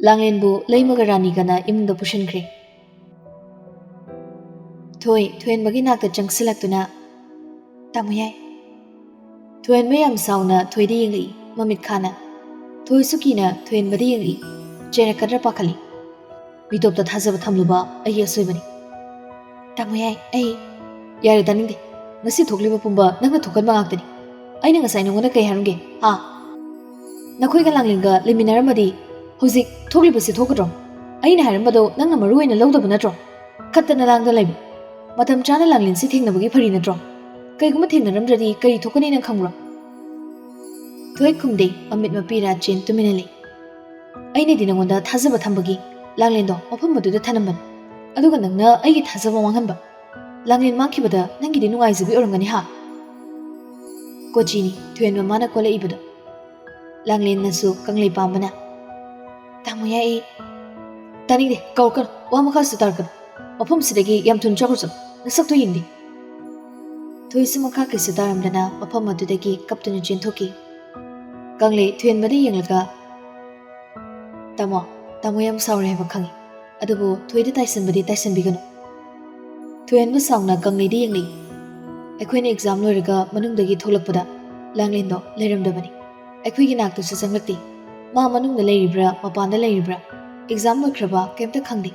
ꯂꯥꯡꯂꯦꯟꯕꯨ ꯂꯩꯃꯒ ꯔꯥꯅꯤꯒꯅ ꯏꯃꯨꯡꯗ ꯄꯨꯁꯤꯟꯈ꯭ꯔꯦ꯫ ꯊꯣꯏ ꯊꯣꯏꯍꯟꯕꯒꯤ ꯅꯥꯛꯇ ꯆꯪꯁꯤꯜꯂꯛꯇꯨꯅ, "ꯇꯥꯃꯣ ꯌꯥꯏ꯫" ꯊꯣꯏꯍꯟꯕ ꯌꯥꯝ ꯁꯥꯎꯅ ꯊꯣꯏꯗ ꯌꯦꯡꯂꯛꯏ, ꯃꯃꯤꯠ ꯈꯥꯅ꯫ ꯊꯣꯏꯁꯨ ꯀꯤꯅ ꯊꯣꯏꯍꯟꯕꯗ ꯌꯦꯡꯂꯛꯏ, ꯆꯦꯔꯛꯀꯗ꯭ꯔꯥ ꯄꯥꯈꯠꯂꯤ꯫ ꯃꯤꯇꯣꯞꯇ ꯊꯥꯖꯕ ꯊꯝꯂꯨꯕ ꯑꯩꯒꯤ ꯑꯁꯣꯏꯕꯅꯤ꯫ "ꯇꯥꯃꯣ ꯌꯥꯏ, ꯑꯩ"꯫ "ꯌꯥꯔꯦ, ꯇꯥꯅꯤꯡꯗꯦ꯫ ꯉꯁꯤ ꯊꯣꯛꯂꯤꯕ ꯄꯨꯝꯕ ꯅꯪꯅ ꯊꯣꯛꯍꯟꯕ ꯉꯥꯛꯇꯅꯤ꯫ ꯑꯩꯅ ꯉꯁꯥꯏ ꯅꯉꯣꯟꯗ ꯀꯩ ꯍꯥꯏꯔꯝꯒꯦ, ꯍꯥ? ꯅꯈꯣꯏꯒ ꯂꯥꯡꯂꯦꯟꯒ ꯂꯩꯃꯤꯟꯅꯔꯝꯃꯗꯤ ꯍꯧꯖꯤꯛ ꯊꯣꯛꯂꯤꯕꯁꯤ ꯊꯣꯛꯀꯗ꯭ꯔꯣ? ꯑꯩꯅ ꯍꯥꯏꯔꯝꯕꯗꯣ ꯅꯪꯅ ꯃꯔꯨ ꯑꯣꯏꯅ ꯂꯧꯗꯕ ꯅꯠꯇ꯭ꯔꯣ? ꯈꯠꯇꯅ ꯂꯥꯡꯗ ꯂꯩꯕ꯫ ꯃꯇꯝ ꯆꯥꯅ ꯂꯥꯡꯂꯦꯟꯁꯤ ꯊꯦꯡꯅꯕꯒꯤ ꯐꯔꯤ ꯅꯠꯇ꯭ꯔꯣ? ꯀꯩꯒꯨꯝꯕ ꯊꯦꯡꯅꯔꯝꯗ꯭ꯔꯗꯤ ꯀꯔꯤ ꯊꯣꯛꯀꯅꯤ ꯅꯪ ꯈꯪꯕ꯭ꯔꯣ?" ꯊꯣꯏ ꯈꯨꯝꯗꯦ, ꯑꯃꯤꯠ ꯃꯄꯤꯔꯥ ꯆꯦꯟ ꯇꯨꯃꯤꯟꯅ ꯂꯩ꯫ "ꯑꯩꯅꯗꯤ ꯅꯉꯣꯟꯗ ꯊꯥꯖꯕ ꯊꯝꯕꯒꯤ ꯂꯥꯡꯂꯦꯟꯗꯣ ꯃꯐꯝ ꯑꯗꯨꯗ ꯊꯅꯝꯕꯅꯤ, ꯑꯗꯨꯒ ꯅꯪꯅ ꯑꯩꯒꯤ ꯊꯥꯖꯕ ꯃꯥꯡꯍꯟꯕ꯫ ꯂꯥꯡꯂꯦꯟ ꯃꯥꯡꯈꯤꯕꯗ ꯅꯪꯒꯤꯗꯤ ꯅꯨꯡꯉꯥꯏꯖꯕꯤ ꯑꯣꯏꯔꯝꯒꯅꯤ, ꯍꯥ?" ꯀꯣꯆꯤꯅꯤ ꯊꯣꯏꯍꯟꯕ ꯃꯥꯅ ꯀꯣꯜꯂꯛꯏꯕꯗꯣ꯫ ꯂꯥꯡꯂꯦꯟꯅꯁꯨ ꯀꯪꯂꯩ ꯄꯥꯝꯕꯅ, "ꯇꯥꯃꯣ ꯌꯥꯏ, ꯑꯩ"꯫ "ꯇꯥꯅꯤꯡꯗꯦ, ꯀꯧꯔꯛꯀꯅꯨ, ꯋꯥ ꯃꯈꯥꯁꯨ ꯇꯥꯔꯛꯀꯅꯨ꯫ ꯃꯐꯝꯁꯤꯗꯒꯤ ꯌꯥꯝ ꯊꯨꯅ ꯆꯠꯈ꯭ꯔꯨꯆꯣ, ꯅꯁꯛꯇꯣ ꯌꯦꯡꯗꯦ꯫" ꯊꯣꯏꯁꯨ ꯃꯈꯥ ꯀꯩꯁꯨ ꯇꯥꯔꯝꯗꯅ ꯃꯐꯝ ꯑꯗꯨꯗꯒꯤ ꯀꯞꯇꯨꯅ ꯆꯦꯟꯊꯣꯛꯈꯤ꯫ ꯀꯪꯂꯩ ꯊꯣꯏꯍꯟꯕꯗ ꯌꯦꯡꯂꯒ, "ꯇꯥꯃꯣ, ꯇꯥꯃꯣ ꯌꯥꯝ ꯁꯥꯎꯔꯦ ꯍꯥꯏꯕ ꯈꯪꯉꯤ, ꯑꯗꯨꯕꯨ ꯊꯣꯏꯗ ꯇꯥꯏꯁꯟꯕꯗꯤ ꯇꯥꯏꯁꯟꯕꯤꯒꯅꯨ꯫" ꯊꯣꯏꯍꯟꯕ ꯁꯥꯎꯅ ꯀꯪꯂꯩꯗ ꯌꯦꯡꯂꯛꯏ꯫ ꯑꯩꯈꯣꯏꯅ ꯑꯦꯛꯖꯥꯝ ꯂꯣꯏꯔꯒ ꯃꯅꯨꯡꯗꯒꯤ ꯊꯣꯛꯂꯛꯄꯗ ꯂꯥꯡꯂꯦꯟꯗꯣ ꯂꯩꯔꯝꯗꯕꯅꯤ꯫ ꯑꯩꯈꯣꯏꯒꯤ ꯅꯥꯛꯇꯁꯨ ꯆꯪꯂꯛꯇꯦ꯫ ꯃꯥ ꯃꯅꯨꯡꯗ ꯂꯩꯔꯤꯕ꯭ꯔꯥ, ꯃꯄꯥꯟꯗ ꯂꯩꯔꯤꯕ꯭ꯔꯥ? ꯑꯦꯛꯖꯥꯝ ꯂꯣꯏꯈ꯭ꯔꯕ ꯀꯩꯝꯇ ꯈꯪꯗꯦ꯫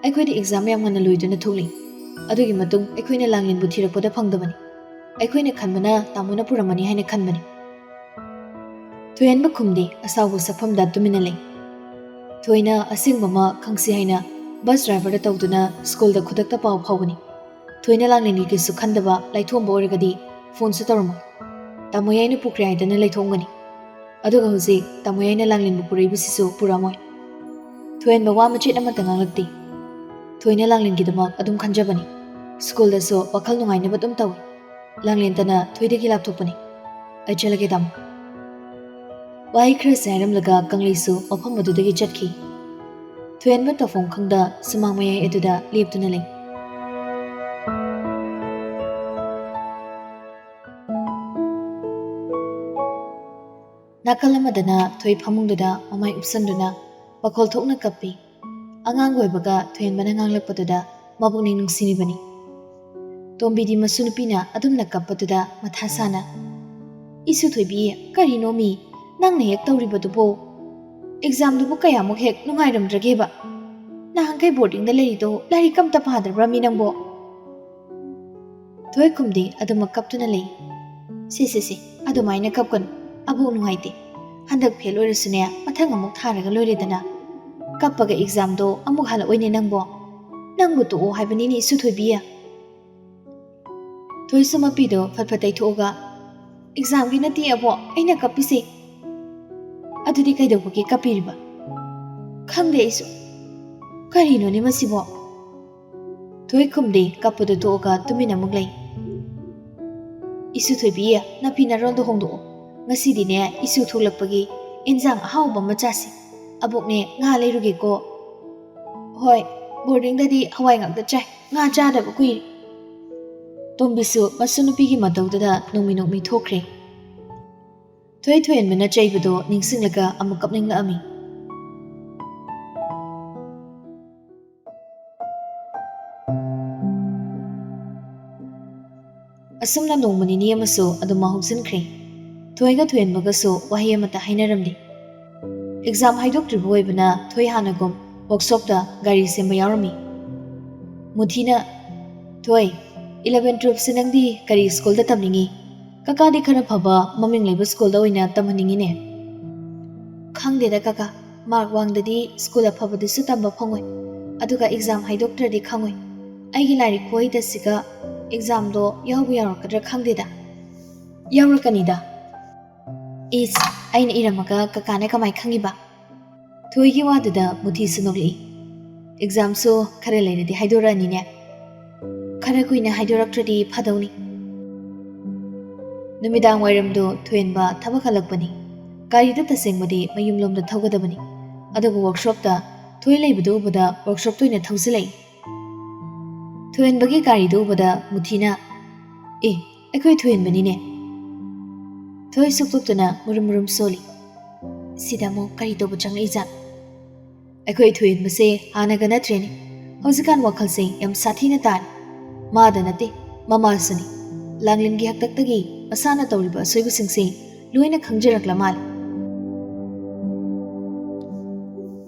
ꯑꯩꯈꯣꯏꯗꯤ ꯑꯦꯛꯖꯥꯝ ꯌꯥꯝ ꯉꯟꯅ ꯂꯣꯏꯗꯨꯅ ꯊꯣꯛꯂꯤ꯫ ꯑꯗꯨꯒꯤ ꯃꯇꯨꯡ ꯑꯩꯈꯣꯏꯅ ꯂꯥꯡꯂꯦꯟꯕꯨ ꯊꯤꯔꯛꯄꯗ ꯐꯪꯗꯕꯅꯤ꯫ ꯑꯩꯈꯣꯏꯅ ꯈꯟꯕꯅ ꯇꯥꯃꯣꯅ ꯄꯨꯔꯝꯃꯅꯤ ꯍꯥꯏꯅ ꯈꯟꯕꯅꯤ꯫ ꯊꯣꯏꯍꯟꯕ ꯈꯨꯝꯗꯦ, ꯑꯁꯥꯎꯕ ꯁꯛꯐꯝꯗ ꯇꯨꯃꯤꯟꯅ ꯂꯩ꯫ ꯊꯣꯏꯅ ꯑꯁꯦꯡꯕ ꯑꯃ ꯈꯪꯁꯤ ꯍꯥꯏꯅ ꯕꯁ ꯗ꯭ꯔꯥꯏꯚꯔꯗ ꯇꯧꯗꯨꯅ ꯁ꯭ꯀꯨꯜꯗ ꯈꯨꯗꯛꯇ ꯄꯥꯎ ꯐꯥꯎꯕꯅꯤ꯫ ꯊꯣꯏꯅ ꯂꯥꯡꯂꯦꯟꯒꯤ ꯀꯩꯁꯨ ꯈꯟꯗꯕ ꯂꯥꯏꯊꯣꯛꯑꯝꯕ ꯑꯣꯏꯔꯒꯗꯤ ꯐꯣꯟꯁꯨ ꯇꯧꯔꯝꯃꯣꯏ꯫ ꯇꯥꯃꯣ ꯌꯥꯏꯅ ꯄꯨꯈ꯭ꯔꯦ ꯍꯥꯏꯗꯅ ꯂꯩꯊꯣꯛꯑꯝꯒꯅꯤ꯫ ꯑꯗꯨꯒ ꯍꯧꯖꯤꯛ ꯇꯥꯃꯣ ꯌꯥꯏꯅ ꯂꯥꯡꯂꯦꯟꯕꯨ ꯄꯨꯔꯛꯏꯕꯁꯤꯁꯨ ꯄꯨꯔꯛꯑꯝꯃꯣꯏ꯫ ꯊꯣꯏꯍꯟꯕ ꯋꯥ ꯃꯆꯦꯠ ꯑꯃꯠꯇ ꯉꯥꯡꯂꯛꯇꯦ꯫ ꯊꯣꯏꯅ ꯂꯥꯡꯂꯦꯟꯒꯤꯗꯃꯛ ꯑꯗꯨꯝ ꯈꯟꯖꯕꯅꯤ꯫ ꯁ꯭ꯀꯨꯜꯗꯁꯨ ꯋꯥꯈꯜ ꯅꯨꯡꯉꯥꯏꯅꯕ ꯑꯗꯨꯝ ꯇꯧꯏ꯫ ꯂꯥꯡꯂꯦꯟꯇꯅ ꯊꯣꯏꯗꯒꯤ ꯂꯥꯞꯊꯣꯛꯄꯅꯤ꯫ ꯑꯩ ꯆꯠꯂꯒꯦ, ꯇꯥꯃꯣ꯫ ꯋꯥꯍꯩ ꯈꯔꯁꯦ ꯍꯥꯏꯔꯝꯂꯒ ꯀꯪꯂꯩꯁꯨ ꯃꯐꯝ ꯑꯗꯨꯗꯒꯤ ꯆꯠꯈꯤ꯫ ꯊꯣꯏꯍꯟꯕ ꯇꯧꯐꯝ ꯈꯪꯗ ꯁꯨꯃꯥꯡ ꯃꯌꯥꯏ ꯑꯗꯨꯗ ꯂꯦꯞꯇꯨꯅ ꯂꯩ꯫ ꯅꯥꯀꯜ ꯑꯃꯗꯅ ꯊꯣꯏ ꯐꯃꯨꯡꯗꯨꯗ ꯃꯃꯥꯏ ꯎꯞꯁꯟꯗꯨꯅ ꯄꯥꯈꯣꯜ ꯊꯣꯛꯅ ꯀꯞꯄꯤ꯫ ꯑꯉꯥꯡ ꯑꯣꯏꯕꯒ ꯊꯣꯏꯍꯟꯕꯅ ꯉꯥꯡꯂꯛꯄꯗꯨꯗ ꯃꯕꯨꯛꯅꯤꯡ ꯅꯨꯡꯁꯤꯔꯤꯕꯅꯤ꯫ ꯇꯣꯝꯕꯤꯗꯤ ꯃꯁꯨ ꯅꯨꯄꯤꯅ ꯑꯗꯨꯝꯅ ꯀꯞꯄꯗꯨꯗ ꯃꯊꯥ ꯁꯥꯅ, "ꯏꯁꯨ ꯊꯣꯏꯕꯤ, ꯀꯔꯤꯅꯣꯃꯤ ꯅꯪꯅ ꯍꯦꯛ ꯇꯧꯔꯤꯕꯗꯨꯕꯣ? ꯑꯦꯛꯖꯥꯝꯗꯨꯕꯨ ꯀꯌꯥꯃꯨꯛ ꯍꯦꯛ ꯅꯨꯡꯉꯥꯏꯔꯝꯗ꯭ꯔꯒꯦꯕ? ꯅꯍꯥꯟꯈꯩ ꯕꯣꯔꯗꯤꯡꯗ ꯂꯩꯔꯤꯗꯣ ꯂꯥꯏꯔꯤꯛ ꯑꯝꯇ ꯄꯥꯗ꯭ꯔꯕ꯭ꯔꯃꯤ ꯅꯪꯕꯣ?" ꯊꯣꯏꯈꯨꯝꯗꯤ ꯑꯗꯨꯃꯛ ꯀꯞꯇꯨꯅ ꯂꯩ꯫ "ꯁꯦ, ꯁꯦ, ꯁꯦ, ꯑꯗꯨꯃꯥꯏꯅ ꯀꯞꯀꯅꯨ꯫ ꯑꯕꯣꯛ ꯅꯨꯡꯉꯥꯏꯇꯦ꯫ ꯍꯟꯗꯛ ꯐꯦꯜ ꯑꯣꯏꯔꯁꯨꯅꯦ, ꯃꯊꯪ ꯑꯃꯨꯛ ꯊꯥꯔꯒ ꯂꯣꯏꯔꯦꯗꯅ꯫ ꯀꯞꯄꯒ ꯑꯦꯛꯖꯥꯝꯗꯣ ꯑꯃꯨꯛ ꯍꯜꯂꯛꯑꯣꯏꯅꯦ ꯅꯪꯕꯣ꯫ ꯅꯪꯕꯨ ꯇꯣꯛꯑꯣ ꯍꯥꯏꯕꯅꯤꯅꯦ, ꯏꯁꯨ ꯊꯣꯏꯕꯤ꯫" ꯊꯣꯏꯁꯨ ꯃꯄꯤꯗꯣ ꯐꯠ ꯐꯠ ꯇꯩꯊꯣꯛꯑꯒ, "ꯑꯦꯛꯖꯥꯝꯒꯤ ꯅꯠꯇꯦ ꯑꯕꯣꯛ ꯑꯩꯅ ꯀꯞꯄꯤꯁꯦ꯫" "ꯑꯗꯨꯗꯤ ꯀꯩꯗꯧꯕꯒꯤ ꯀꯞꯄꯤꯔꯤꯕ?" "ꯈꯪꯗꯦ ꯑꯩꯁꯨ꯫ ꯀꯔꯤꯅꯣꯅꯦ ꯃꯁꯤꯕꯣ?" ꯊꯣꯏꯈꯨꯝꯗꯤ ꯀꯞꯄꯗꯨ ꯇꯣꯛꯑꯒ ꯇꯨꯃꯤꯟꯅ ꯑꯃꯨꯛ ꯂꯩ꯫ "ꯏꯁꯨ ꯊꯣꯏꯕꯤ, ꯅꯐꯤ ꯅꯔꯣꯟꯗꯣ ꯍꯣꯡꯗꯣꯛꯑꯣ꯫ ꯉꯁꯤꯗꯤꯅꯦ, ꯏꯁꯨ ꯊꯣꯛꯂꯛꯄꯒꯤ ꯏꯟꯖꯥꯡ ꯑꯍꯥꯎꯕ ꯑꯃ ꯆꯥꯁꯤ꯫ ꯑꯕꯣꯛꯅꯦ, ꯉꯥ ꯂꯩꯔꯨꯒꯦꯀꯣ꯫" "ꯍꯣꯏ, ꯕꯣꯔꯗꯤꯡꯗꯗꯤ ꯍꯋꯥꯏ ꯉꯥꯛꯇ ꯆꯥꯏ, ꯉꯥ ꯆꯥꯗꯕ ꯀꯨꯏꯔꯦ꯫" ꯇꯣꯝꯕꯤꯁꯨ ꯃꯁꯨ ꯅꯨꯄꯤꯒꯤ ꯃꯇꯧꯗꯨꯗ ꯅꯣꯡꯃꯤ ꯅꯣꯡꯃꯤ ꯊꯣꯛꯈ꯭ꯔꯦ꯫ ꯊꯣꯏ ꯊꯣꯏꯍꯟꯕꯅ ꯆꯩꯕꯗꯣ ꯅꯤꯡꯁꯤꯡꯂꯒ ꯑꯃꯨꯛ ꯀꯞꯅꯤꯡꯂꯛꯑꯝꯃꯤ꯫ ꯑꯁꯨꯝꯅ ꯅꯣꯡꯃ ꯅꯤꯅꯤ ꯑꯃꯁꯨ ꯑꯗꯨꯝ ꯍꯧꯖꯤꯟꯈ꯭ꯔꯦ꯫ ꯊꯣꯏꯒ ꯊꯣꯏꯍꯟꯕꯒꯁꯨ ꯋꯥꯍꯩ ꯑꯃꯠꯇ ꯍꯥꯏꯅꯔꯝꯗꯦ꯫ ꯑꯦꯛꯖꯥꯝ ꯍꯥꯏꯗꯣꯛꯇ꯭ꯔꯤꯕ ꯑꯣꯏꯕꯅ ꯊꯣꯏ ꯍꯥꯟꯅꯒꯨꯝ ꯋꯥꯔꯛꯁꯣꯞꯇ ꯒꯥꯔꯤ ꯁꯦꯝꯕ ꯌꯥꯎꯔꯝꯃꯤ꯫ ꯃꯨꯊꯤꯅ, "ꯊꯣꯏ, ꯏꯂꯚꯦꯟ ꯇꯨꯋꯦꯜꯐꯁꯦ ꯅꯪꯗꯤ ꯀꯔꯤ ꯁ꯭ꯀꯨꯜꯗ ꯇꯝꯅꯤꯡꯉꯤ? ꯀꯀꯥꯗꯤ ꯈꯔ ꯐꯕ ꯃꯃꯤꯡ ꯂꯩꯕ ꯁ꯭ꯀꯨꯜꯗ ꯑꯣꯏꯅ ꯇꯝꯍꯟꯅꯤꯡꯉꯤꯅꯦ꯫" "ꯈꯪꯗꯦꯗ ꯀꯀꯥ, ꯃꯥꯔꯛ ꯋꯥꯡꯗꯗꯤ ꯁ꯭ꯀꯨꯜ ꯑꯐꯕꯗꯁꯨ ꯇꯝꯕ ꯐꯪꯉꯣꯏ꯫ ꯑꯗꯨꯒ ꯑꯦꯛꯖꯥꯝ ꯍꯥꯏꯗꯣꯛꯇ꯭ꯔꯗꯤ ꯈꯪꯉꯣꯏ꯫ ꯑꯩꯒꯤ ꯂꯥꯏꯔꯤꯛ ꯈꯨꯍꯩꯗꯁꯤꯒ ꯑꯦꯛꯖꯥꯝꯗꯣ ꯌꯥꯎꯕꯨ ꯌꯥꯎꯔꯛꯀꯗ꯭ꯔꯥ ꯈꯪꯗꯦꯗ꯫" "ꯌꯥꯎꯔꯛꯀꯅꯤꯗ꯫" "ꯏꯁ, ꯑꯩꯅ ꯏꯔꯝꯃꯒ ꯀꯀꯥꯅ ꯀꯃꯥꯏ ꯈꯪꯉꯤꯕ?" ꯊꯣꯏꯒꯤ ꯋꯥꯗꯨꯗ ꯃꯨꯊꯤꯁꯨ ꯅꯣꯛꯂꯛꯏ꯫ "ꯑꯦꯛꯖꯥꯝꯁꯨ ꯈꯔ ꯂꯩꯔꯗꯤ ꯍꯥꯏꯗꯣꯔꯛꯑꯅꯤꯅꯦ꯫ ꯈꯔ ꯀꯨꯏꯅ ꯍꯥꯏꯗꯣꯔꯛꯇ꯭ꯔꯗꯤ ꯐꯗꯧꯅꯤ꯫" ꯅꯨꯃꯤꯗꯥꯡ ꯋꯥꯏꯔꯝꯗꯣ ꯊꯣꯏꯍꯦꯟꯕ ꯊꯕꯛ ꯍꯜꯂꯛꯄꯅꯤ꯫ ꯒꯥꯔꯤꯗ ꯇꯁꯦꯡꯕꯗꯤ ꯃꯌꯨꯝꯂꯣꯝꯗ ꯊꯧꯒꯗꯕꯅꯤ꯫ ꯑꯗꯨꯕꯨ ꯋꯥꯔꯛꯁꯣꯞꯇ ꯊꯣꯏ ꯂꯩꯕꯗꯨ ꯎꯕꯗ ꯋꯥꯔꯛꯁꯣꯞꯇ ꯑꯣꯏꯅ ꯊꯧꯖꯤꯜꯂꯛꯏ꯫ ꯊꯣꯏꯍꯦꯟꯕꯒꯤ ꯒꯥꯔꯤꯗꯨ ꯎꯕꯗ ꯃꯨꯊꯤꯅ, "ꯑꯦ, ꯑꯩꯈꯣꯏ ꯊꯣꯏꯍꯦꯟꯕꯅꯤꯅꯦ꯫" ꯊꯣꯏ ꯁꯨꯛꯇꯣꯛꯇꯨꯅ ꯃꯨꯔꯨꯝ ꯃꯨꯔꯨꯝ ꯁꯣꯜꯂꯤ꯫ "ꯁꯤꯗ ꯑꯃꯨꯛ ꯀꯔꯤ ꯇꯧꯕ ꯆꯪꯂꯛꯏꯖꯥꯠꯅꯣ?" "ꯑꯩꯈꯣꯏ ꯊꯣꯏꯍꯦꯟꯕꯁꯦ ꯍꯥꯟꯅꯒ ꯅꯠꯇ꯭ꯔꯦꯅꯦ꯫ ꯍꯧꯖꯤꯛꯀꯥꯟ ꯋꯥꯈꯜꯁꯦ ꯌꯥꯝ ꯁꯥꯊꯤꯅ ꯇꯥꯔꯦ꯫ ꯃꯥꯗ ꯅꯠꯇꯦ, ꯃꯃꯥꯁꯨꯅꯤ꯫ ꯂꯥꯡꯂꯦꯟꯒꯤ ꯍꯥꯛꯇꯛꯇꯒꯤ ꯃꯁꯥꯅ ꯇꯧꯔꯤꯕ ꯑꯁꯣꯏꯕꯁꯤꯡꯁꯦ ꯂꯣꯏꯅ ꯈꯪꯖꯔꯛꯂ ꯃꯥꯜꯂꯦ꯫"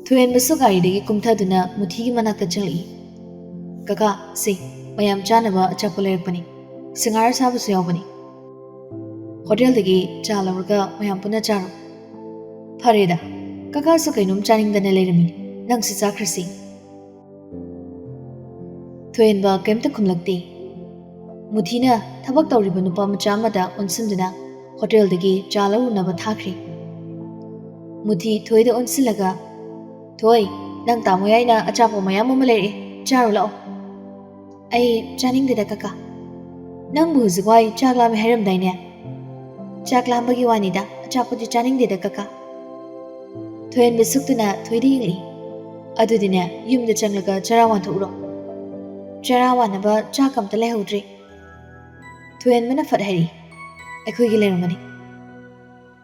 ꯊꯣꯏꯍꯦꯟꯕꯁꯨ ꯒꯥꯔꯤꯗꯒꯤ ꯀꯨꯝꯊꯗꯨꯅ ꯃꯨꯊꯤꯒꯤ ꯃꯅꯥꯛꯇ ꯆꯪꯂꯛꯏ꯫ "ꯀꯀꯥ, ꯁꯤ ꯃꯌꯥꯝ ꯆꯥꯅꯕ ꯑꯆꯥꯄꯣꯠ ꯂꯩꯔꯛꯄꯅꯤ꯫ ꯁꯤꯡꯍꯥꯔ ꯑꯁꯥꯕꯁꯨ ꯌꯥꯎꯕꯅꯤ꯫ ꯍꯣꯇꯦꯜꯗꯒꯤ ꯆꯥ ꯂꯧꯔꯒ ꯃꯌꯥꯝ ꯄꯨꯟꯅ ꯆꯥꯔꯣ꯫" "ꯐꯔꯦꯗ, ꯀꯀꯥꯁꯨ ꯀꯩꯅꯣꯝ ꯆꯥꯅꯤꯡꯗꯅ ꯂꯩꯔꯝꯃꯤꯅꯤ꯫ ꯅꯪꯁꯨ ꯆꯥꯈ꯭ꯔꯁꯤ꯫" ꯊꯣꯏꯍꯦꯟꯕ ꯀꯩꯝꯇ ꯈꯨꯝꯂꯛꯇꯦ꯫ ꯃꯨꯊꯤꯅ ꯊꯕꯛ ꯇꯧꯔꯤꯕ ꯅꯨꯄꯥ ꯃꯆꯥ ꯑꯃꯗ ꯑꯣꯟꯁꯤꯟꯗꯨꯅ ꯍꯣꯇꯦꯜꯗꯒꯤ ꯆꯥ ꯂꯧꯔꯨꯅꯕ ꯊꯥꯈ꯭ꯔꯦ꯫ ꯃꯨꯊꯤ ꯊꯣꯏꯗ ꯑꯣꯟꯁꯤꯜꯂꯒ, "ꯊꯣꯏ, ꯅꯪ ꯇꯥꯃꯣ ꯌꯥꯏꯅ ꯑꯆꯥꯄꯣꯠ ꯃꯌꯥꯝ ꯑꯃ ꯂꯩꯔꯛꯑꯦ, ꯆꯥꯔꯨ ꯂꯥꯛꯑꯣ꯫" "ꯑꯩ ꯆꯥꯅꯤꯡꯗꯦꯗ ꯀꯀꯥ꯫" "ꯅꯪꯕꯨ ꯍꯧꯖꯤꯛ ꯋꯥꯏ ꯆꯥꯛ ꯂꯥꯝꯃꯦ ꯍꯥꯏꯔꯝꯗꯥꯏꯅꯦ?" "ꯆꯥꯛ ꯂꯥꯝꯕꯒꯤ ꯋꯥꯅꯤꯗ, ꯑꯆꯥꯄꯣꯠꯇꯤ ꯆꯥꯅꯤꯡꯗꯦꯗ ꯀꯀꯥ꯫" ꯊꯣꯏꯍꯦꯟꯕ ꯁꯨꯛꯇꯨꯅ ꯊꯣꯏꯗ ꯌꯦꯡꯂꯛꯏ꯫ "ꯑꯗꯨꯗꯤꯅꯦ, ꯌꯨꯝꯗ ꯆꯪꯂꯒ ꯆꯔꯥ ꯋꯥꯟꯊꯣꯛꯎꯔꯣ꯫ ꯆꯔꯥ ꯋꯥꯟꯅꯕ ꯆꯥꯛ ꯑꯝꯇ ꯂꯩꯍꯧꯗ꯭ꯔꯦ꯫" ꯊꯣꯏꯍꯦꯟꯕꯅ ꯐꯠ ꯍꯥꯏꯔꯤ, "ꯑꯩꯈꯣꯏꯒꯤ ꯂꯩꯔꯝꯒꯅꯤ꯫"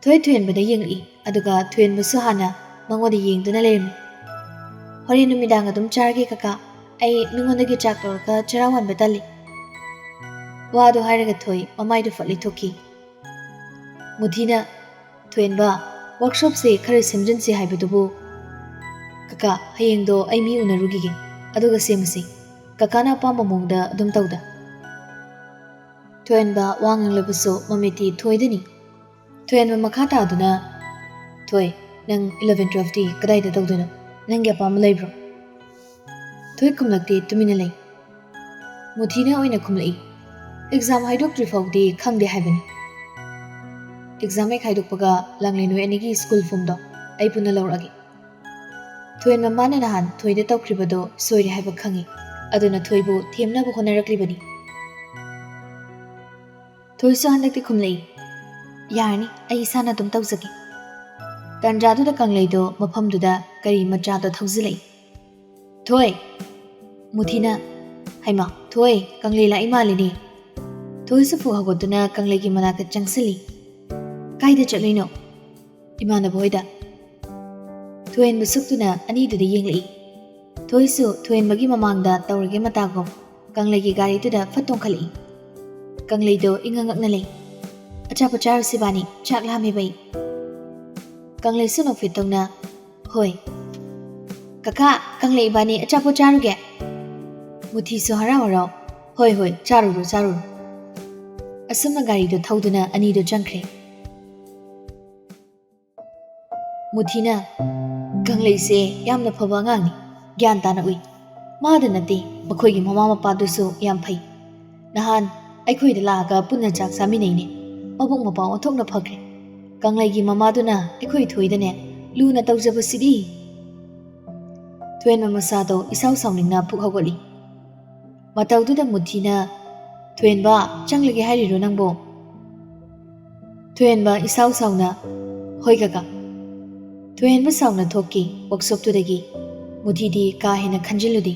ꯊꯣꯏ ꯊꯣꯏꯍꯦꯟꯕꯗ ꯌꯦꯡꯂꯛꯏ, ꯑꯗꯨꯒ ꯊꯣꯏꯍꯦꯟꯕꯁꯨ ꯍꯥꯟꯅ ꯃꯉꯣꯟꯗ ꯌꯦꯡꯗꯨꯅ ꯂꯩꯔꯝꯃꯤ꯫ "ꯍꯣꯔꯦꯟ ꯅꯨꯃꯤꯗꯥꯡ ꯑꯗꯨꯝ ꯆꯥꯔꯒꯦ ꯀꯀꯥ, ꯑꯩ ꯃꯤꯉꯣꯟꯗꯒꯤ ꯆꯥꯛ ꯂꯧꯔꯒ ꯆꯔꯥ ꯋꯥꯟꯕ ꯇꯜꯂꯤ꯫" ꯋꯥꯗꯣ ꯍꯥꯏꯔꯒ ꯊꯣꯏ ꯃꯃꯥꯏꯗꯨ ꯐꯠ ꯂꯩꯊꯣꯛꯈꯤ꯫ ꯃꯨꯊꯤꯅ, "ꯊꯣꯏꯍꯦꯟꯕ, ꯋꯥꯔꯛꯁꯣꯞꯁꯦ ꯈꯔ ꯁꯦꯝꯖꯤꯟꯁꯤ ꯍꯥꯏꯕꯗꯨꯕꯨ ꯀꯀꯥ, ꯍꯌꯦꯡꯗꯣ ꯑꯩ ꯃꯤ ꯎꯅꯔꯨꯈꯤꯒꯦ, ꯑꯗꯨꯒ ꯁꯦꯝꯃꯁꯤ꯫ ꯀꯀꯥꯅ ꯑꯄꯥꯝꯕ ꯃꯑꯣꯡꯗ ꯑꯗꯨꯝ ꯇꯧꯗ꯫" ꯊꯣꯏꯍꯦꯟꯕ ꯋꯥ ꯉꯥꯡꯂꯕꯁꯨ ꯃꯃꯤꯠꯇꯤ ꯊꯣꯏꯗꯅꯤ꯫ ꯊꯣꯏꯍꯦꯟꯕ ꯃꯈꯥ ꯇꯥꯗꯨꯅ, "ꯊꯣꯏ, ꯅꯪ ꯏꯂꯚꯦꯟ ꯇꯨꯋꯦꯜꯐꯇꯤ ꯀꯗꯥꯏꯗ ꯇꯧꯗꯣꯏꯅꯣ? ꯅꯪꯒꯤ ꯑꯄꯥꯝꯕ ꯂꯩꯕ꯭ꯔꯣ?" ꯊꯣꯏ ꯈꯨꯝꯂꯛꯇꯦ, ꯇꯨꯃꯤꯟꯅ ꯂꯩ꯫ ꯃꯨꯊꯤꯅ ꯑꯣꯏꯅ ꯈꯨꯝꯂꯛꯏ, "ꯑꯦꯛꯖꯥꯝ ꯍꯥꯏꯗꯣꯛꯇ꯭ꯔꯤ ꯐꯥꯎꯗꯤ ꯈꯪꯗꯦ ꯍꯥꯏꯕꯅꯤ꯫ ꯑꯦꯛꯖꯥꯝ ꯍꯦꯛ ꯍꯥꯏꯗꯣꯛꯄꯒ ꯂꯥꯡꯂꯦꯟ ꯍꯣꯏ ꯑꯅꯤꯒꯤ ꯁ꯭ꯀꯨꯜ ꯐꯣꯝꯗꯣ ꯑꯩ ꯄꯨꯟꯅ ꯂꯧꯔꯛꯑꯒꯦ꯫ ꯊꯣꯏꯅ ꯃꯥꯅ ꯅꯍꯥꯟ ꯊꯣꯏꯗ ꯇꯧꯈ꯭ꯔꯤꯕꯗꯣ ꯁꯣꯏꯔꯦ ꯍꯥꯏꯕ ꯈꯪꯏ꯫ ꯑꯗꯨꯅ ꯊꯣꯏꯕꯨ ꯊꯦꯝꯅꯕ ꯍꯣꯠꯅꯔꯛꯂꯤꯕꯅꯤ꯫ ꯊꯣꯏꯁꯨ ꯍꯟꯗꯛꯇꯤ ꯈꯨꯝꯂꯛꯏ, "ꯌꯥꯔꯅꯤ, ꯑꯩ ꯏꯁꯥꯅ ꯑꯗꯨꯝ ꯇꯧꯖꯒꯦ"꯫ ꯇꯟꯖꯥꯗꯨꯗ ꯀꯪꯂꯩꯗꯣ ꯃꯐꯝꯗꯨꯗ ꯒꯥꯔꯤ ꯃꯆꯥꯗꯣ ꯊꯧꯖꯤꯜꯂꯛꯏ꯫ "ꯊꯣꯏ!" ꯃꯨꯊꯤꯅ, "ꯍꯩꯃꯥ, ꯊꯣꯏ, ꯀꯪꯂꯩ ꯂꯥꯛꯏ ꯃꯥꯜꯂꯤꯅꯦ"꯫ ꯊꯣꯏꯁꯨ ꯐꯨꯛ ꯍꯧꯒꯠꯇꯨꯅ ꯀꯪꯂꯩꯒꯤ ꯃꯅꯥꯛꯇ ꯆꯪꯁꯤꯜꯂꯤ꯫ "ꯀꯥꯏꯗ ꯆꯠꯂꯨꯏꯅꯣ?" "ꯏꯃꯥꯟꯅꯕ ꯍꯣꯏꯗ"꯫ ꯊꯣꯏꯍꯦꯟꯕ ꯁꯨꯛꯇꯨꯅ ꯑꯅꯤꯗꯨꯗ ꯌꯦꯡꯂꯛꯏ꯫ ꯊꯣꯏꯁꯨ ꯊꯣꯏꯍꯦꯟꯕꯒꯤ ꯃꯃꯥꯡꯗ ꯇꯧꯔꯒꯦ ꯃꯇꯥꯒꯨꯝ ꯀꯪꯂꯩꯒꯤ ꯒꯥꯔꯤꯗꯨꯗ ꯐꯠ ꯇꯣꯡꯈꯠꯂꯛꯏ꯫ ꯀꯪꯂꯩꯗꯣ ꯏꯉꯛ ꯉꯛꯅ ꯂꯩ꯫ "ꯑꯆꯥꯄꯣꯠ ꯆꯥꯔꯨꯁꯤ ꯏꯕꯥꯅꯤ, ꯆꯥꯛ ꯂꯥꯝꯃꯦꯕ ꯑꯩ"꯫ ꯀꯪꯂꯩꯁꯨ ꯅꯣꯛꯐꯦꯠ ꯇꯧꯅ, "ꯍꯣꯏ"꯫ "ꯀꯀꯥ, ꯀꯪꯂꯩ ꯏꯕꯥꯅꯤ ꯑꯆꯥꯄꯣꯠ ꯆꯥꯔꯨꯒꯦ"꯫ ꯃꯨꯊꯤꯁꯨ ꯍꯔꯥꯎ ꯍꯔꯥꯎ, "ꯍꯣꯏ ꯍꯣꯏ, ꯆꯥꯔꯨꯔꯣ ꯆꯥꯔꯨꯔꯣ"꯫ ꯑꯁꯨꯝꯅ ꯒꯥꯔꯤꯗꯣ ꯊꯧꯗꯨꯅ ꯑꯅꯤꯗꯣ ꯆꯪꯈ꯭ꯔꯦ꯫ ꯃꯨꯊꯤꯅ, "ꯀꯪꯂꯩꯁꯦ ꯌꯥꯝꯅ ꯐꯕ ꯑꯉꯥꯡꯅꯤ, ꯒ꯭ꯌꯥꯟ ꯇꯥꯅ ꯎꯏ꯫ ꯃꯥꯗ ꯅꯠꯇꯦ, ꯃꯈꯣꯏꯒꯤ ꯃꯃꯥ ꯃꯄꯥꯗꯨꯁꯨ ꯌꯥꯝ ꯐꯩ꯫ ꯅꯍꯥꯟ ꯑꯩꯈꯣꯏꯗ ꯂꯥꯛꯑꯒ ꯄꯨꯟꯅ ꯆꯥꯛ ꯆꯥꯃꯤꯟꯅꯩꯅꯦ꯫ ꯃꯕꯨꯛ ꯃꯄꯥꯎ ꯑꯣꯟꯊꯣꯛꯅ ꯐꯈ꯭ꯔꯦ꯫ ꯀꯪꯂꯩꯒꯤ ꯃꯃꯥꯗꯨꯅ ꯑꯩꯈꯣꯏ ꯊꯣꯏꯗꯅꯦ ꯂꯨꯅ ꯇꯧꯖꯕꯁꯤꯗꯤ"꯫ ꯊꯣꯏꯍꯦꯟꯕ ꯃꯁꯥꯗꯣ ꯏꯁꯥꯎ ꯁꯥꯎꯅꯤꯡꯅ ꯐꯨꯛ ꯍꯧꯒꯠꯂꯤ꯫ ꯃꯇꯧꯗꯨꯗ ꯃꯨꯊꯤꯅ, "ꯊꯣꯏꯍꯦꯟꯕ, ꯆꯪꯂꯒꯦ ꯍꯥꯏꯔꯤꯔꯣ ꯅꯪꯕꯣ?" ꯊꯣꯏꯍꯦꯟꯕ ꯏꯁꯥꯎ ꯁꯥꯎꯅ, "ꯍꯣꯏ ꯀꯀꯥ"꯫ ꯊꯣꯏꯍꯦꯟꯕ ꯁꯥꯎꯅ ꯊꯣꯛꯈꯤ ꯋꯥꯛꯁꯣꯞꯇꯨꯗꯒꯤ꯫ ꯃꯨꯊꯤꯗꯤ ꯀꯥ ꯍꯦꯟꯅ ꯈꯟꯖꯤꯜꯂꯨꯗꯦ꯫